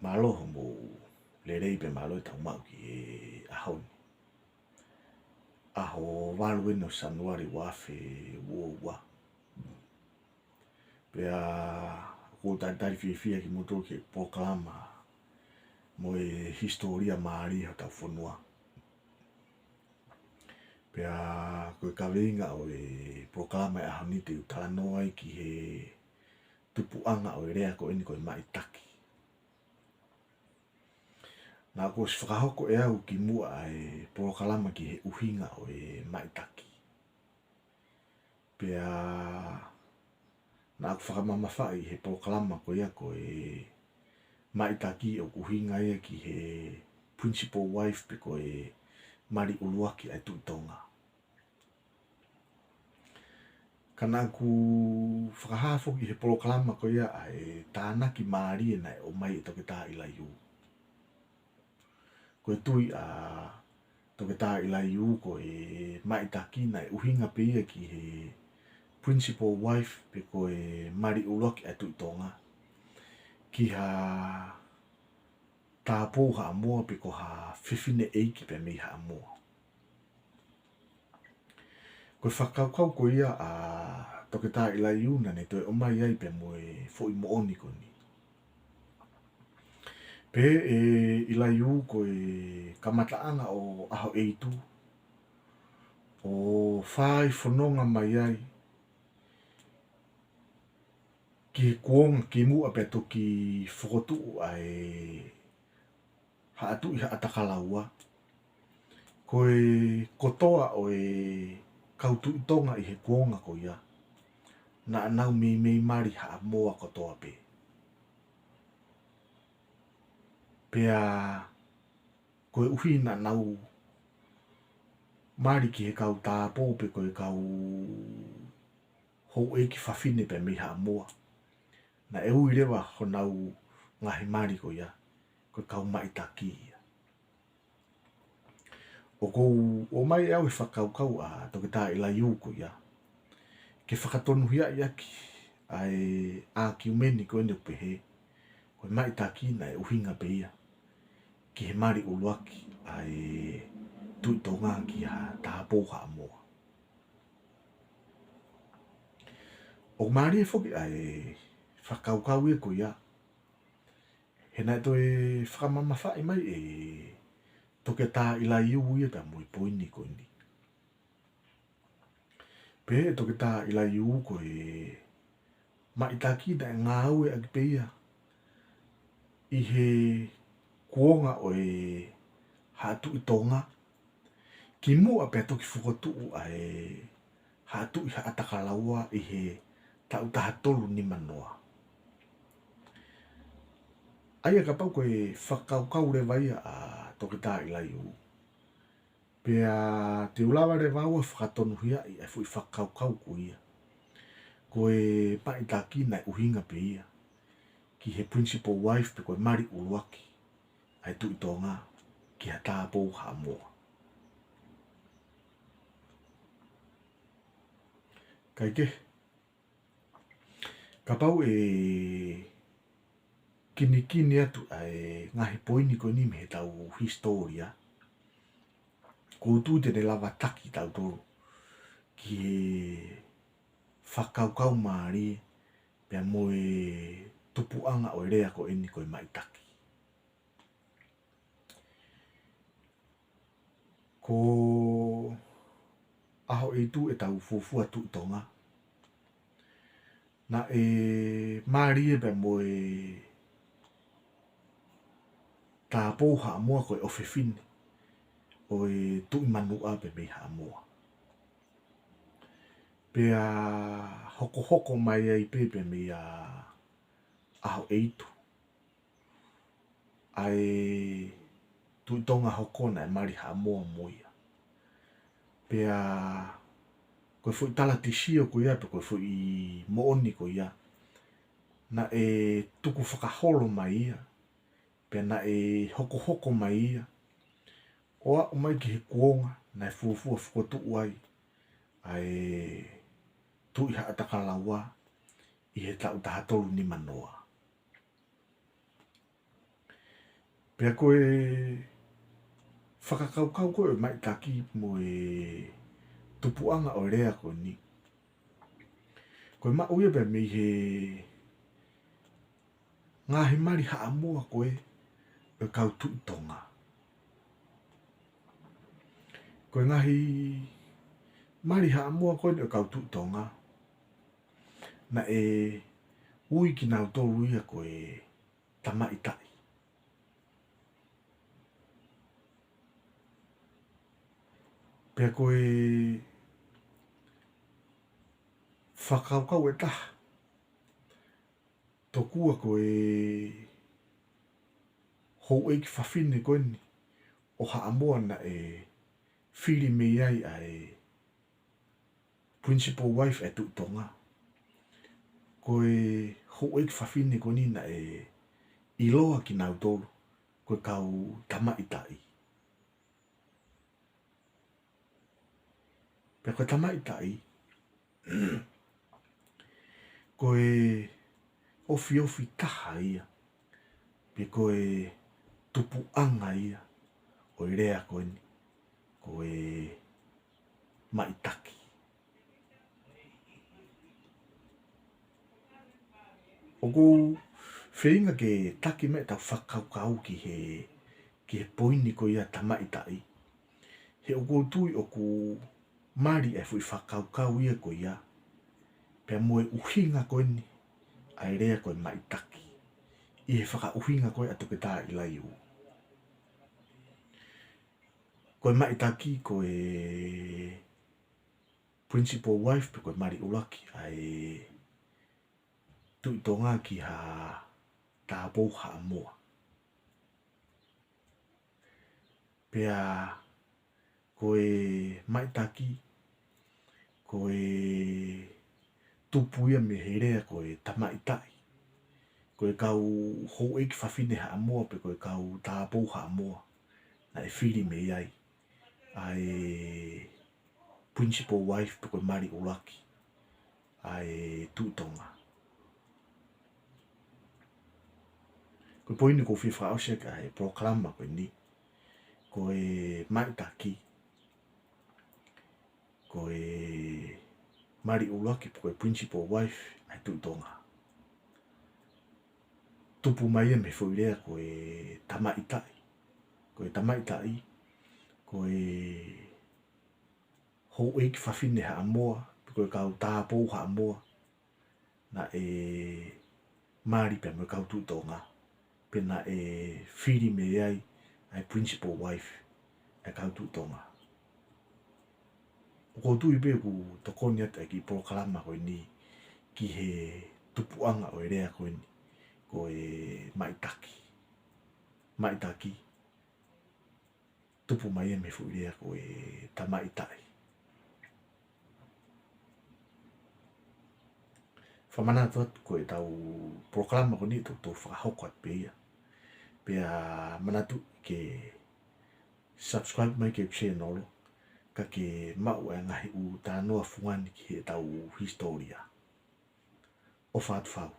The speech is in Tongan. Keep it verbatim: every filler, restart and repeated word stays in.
Mālō hoʻomou lelei pea mālō e tau maʻu ki he ʻaho ni. ʻAho valu eni ʻo Sānuali ua afe ua ua. Pea ʻoku ou talitali fiefia kimoutolu ki he polokalama mo e hisitōlia mālie hotau fonua. Pea ko e kaveinga ʻo e polokalama e ʻaho ni te u talanoa ai ki he tupuʻanga ʻo e lea ko eni ko e maʻitaki. Naʻá ku ʻosi fakahoko ʻe au kimuʻa ʻa e polokalama ki he ʻuhinga ʻo e maʻitaki. Pea naʻá ku fakamamafaʻi he polokalama ko ia ko e maʻitaki ʻoku ʻuhinga ia ki he principal wife pe ko e mali ʻuluaki ʻa e Tuʻi Tonga. Ka naʻá ku fakahā foki he polokalama ko ia ʻa e tānaki mālie naʻe ʻomai ʻe Toketā ʻIlaiū. Ko e tui ʻa Toketā ʻIlaiū ko e maʻitaki naʻe ʻuhinga pē ia ki he principal wife pe ko e mali ʻuluaki ʻa e Tuʻi Tonga ki ha tāupoʻou Haʻamoa pe ko ha fefine ʻeiki pē mei Haʻamoa. Ko e fakakaukau ko ia ʻa Toketā ʻIlaiū naʻá ne toe ʻomai ai pea mo e foʻi moʻoni ko eni. Pehē ʻe ʻIlaiū ko e kamataʻanga ʻo ʻAhoʻeitu ʻo fai fononga mai ai ki he kuonga kimuʻa pea toki fokotuʻu ʻa e Haʻa Tuʻi Haʻatakalaua. Ko e kotoa ʻo e kau Tuʻi Tonga ʻi he kuonga ko ia, naʻa nau meimei mali Haʻamoa kotoa pē. Pea koeʻuhi naʻa nau mali ki he kau tāupoʻou pe ko e kau houʻeiki fafine pē mei Haʻamoa, naʻe ui leva honau ngaahi mali ko ia ko e kau maʻitaki ia. ʻOku ou ʻomai ʻe au e fakakaukau ʻa Toketā ʻIlaiū ko ia ke fakatonuhiaʻi ʻaki ʻa e ʻākiumeni ko eni ʻoku pehē ko e maʻitaki naʻe ʻuhinga pē ia ki he mali ʻuluaki ʻa e Tuʻi Tonga ki ha tāupoʻou Haʻamoa. ʻOku mālie foki ʻa e fakakaukau ia ko ia, he naʻe toe fakamamafaʻi mai ʻe Toketā ʻIlaiū ia pea mo e poini ko eni. Pehē ʻe Toketā ʻIlaiū ko e maʻitaki naʻe ngāueʻaki pē ia ʻi he kuonga ʻo e Haʻa Tuʻi Tonga, kimuʻa pea toki fokotuʻu ʻa e Haʻa Tuʻi Haʻatakalaua ʻi he taʻu taha tolu nima noa. ʻA ia kapau ko e fakakaukau leva ia ʻa Toketā ʻIlaiū, pea te u lava leva au ʻo fakatonuhiaʻi ʻa e foʻi fakakaukau ko ia ko e maʻitaki naʻe ʻuhinga pē ia ki he principal wife pe ko e mali ʻuluaki ʻa e Tuʻi Tonga ki ha tāupoʻou Haʻamoa. Kae kehe, kapau ʻe kinikini atu ʻa e ngaahi poini ko eni mei heʻetau hisitōlia, ʻoku ou tui te ne lava taki tautolu ki he fakakaukau mālie pea mo e tupuʻanga ʻo e lea ko eni ko e maʻitaki. Ko ʻAhoʻeitu ʻetau fuofua Tuʻi Tonga, naʻe mali ia pea mo e tāupoʻou Haʻamoa ko e ʻofefine ʻo e Tuʻi Manuʻa pē mei Haʻamoa. Pea hokohoko mai ai pē pea mei a ʻAhoʻeitu ʻa e Tuʻi Tonga hoko naʻe mali Haʻamoa mo ia. Pea ko e foʻi talatisio ko ia pe ko e foʻi moʻoni ko ia, naʻe tukufakaholo mai ia, pea naʻe hokohoko mai ia ʻo aʻu mai ki he kuonga naʻe fuofua fokotuʻu ai ʻa e Tuʻi Haʻatakalaua ʻi he taʻu taha tolu nima noa. Pea ko e fakakaukau ko ē ʻo e maʻitaki mo e tupuʻanga ʻo e lea ko eni, ko e maʻu ia pē mei he ngaahi mali Haʻamoa ko ē ʻo e kau Tuʻi Tonga. Ko e ngaahi mali Haʻamoa ko eni ʻo e kau Tuʻi Tonga, naʻe ui kinautolu ia ko e tamaʻitaʻi. Pea ko e fakakaukau ʻe taha, tokua ko e houʻeiki fafine ko eni ʻo Haʻamoa naʻe fili mei ai ʻa e principal wife ʻa e Tuʻi Tonga, ko e houʻeiki fafine ko eni naʻe ʻiloa kinautolu ko e kau tamaʻitaʻi. Pea ko e tamaʻitaʻi, ko e ofiofi taha ia, pe ko e tupuʻanga ia ʻo e lea ko eni, ko e maʻitaki. ʻOku ou feinga ke taki mai ʻetau fakakaukau ki he, ki he poini ko ia tamaʻitaʻi. He ʻoku ou tui ʻoku mali e foʻi fakakaukau ia ko ia, pea mo e ʻuhinga ko eni ʻa e lea ko e maʻitaki, ʻi he fakaʻuhinga ko ē ʻa Toketā ʻIlaiū. Ko e maʻitaki ko e principal wife pe ko e mali ʻuluaki ʻa e Tuʻi Tonga ki ha tāupoʻou Haʻamoa. Pea ko e maʻitaki, ko e tupu ia mei he lea ko e tamaʻitaʻi. Ko e kau houʻeiki fafine Haʻamoa pe ko e kau tāupoʻou Haʻamoa naʻe fili mei ai ʻa e principal wife pe ko e mali ʻuluaki ʻa e Tuʻi Tonga. Ko e poini ʻoku ou fie fakaʻosi ʻaki ʻa e polokalama ko eni, ko e maʻitaki, ko e mali ʻuluaki pe ko e principal wife ʻa e Tuʻi Tonga, tupu mai ia mei he foʻi lea ko e tamaʻitaʻi. Ko e tamaʻitaʻi, ko e houʻeiki fafine Haʻamoa pe ko e kau tāupoʻou Haʻamoa naʻe mali pea mo e kau Tuʻi Tonga, pe naʻe fili mei ai ʻa e principal wife ʻa e kau Tuʻi Tonga. ʻOku ou tui pē ʻoku tokoni atu ʻa e kiʻi polokalama ko eni ki he tupuʻanga ʻo e lea ko eni ko e maʻitaki. Maʻitaki, tupu mai ia mei he foʻi lea ko e tamaʻitaʻi. Fakamanatu atu ko ʻetau polokalama ko eni ʻoku tau fakahoko atu pē ia. Pea manatu ke subscribe mai ki he channel, ka ke maʻu ʻa e ngaahi ʻū talanoa fungani ki heʻetau hisitōlia. ʻOfa atu fau.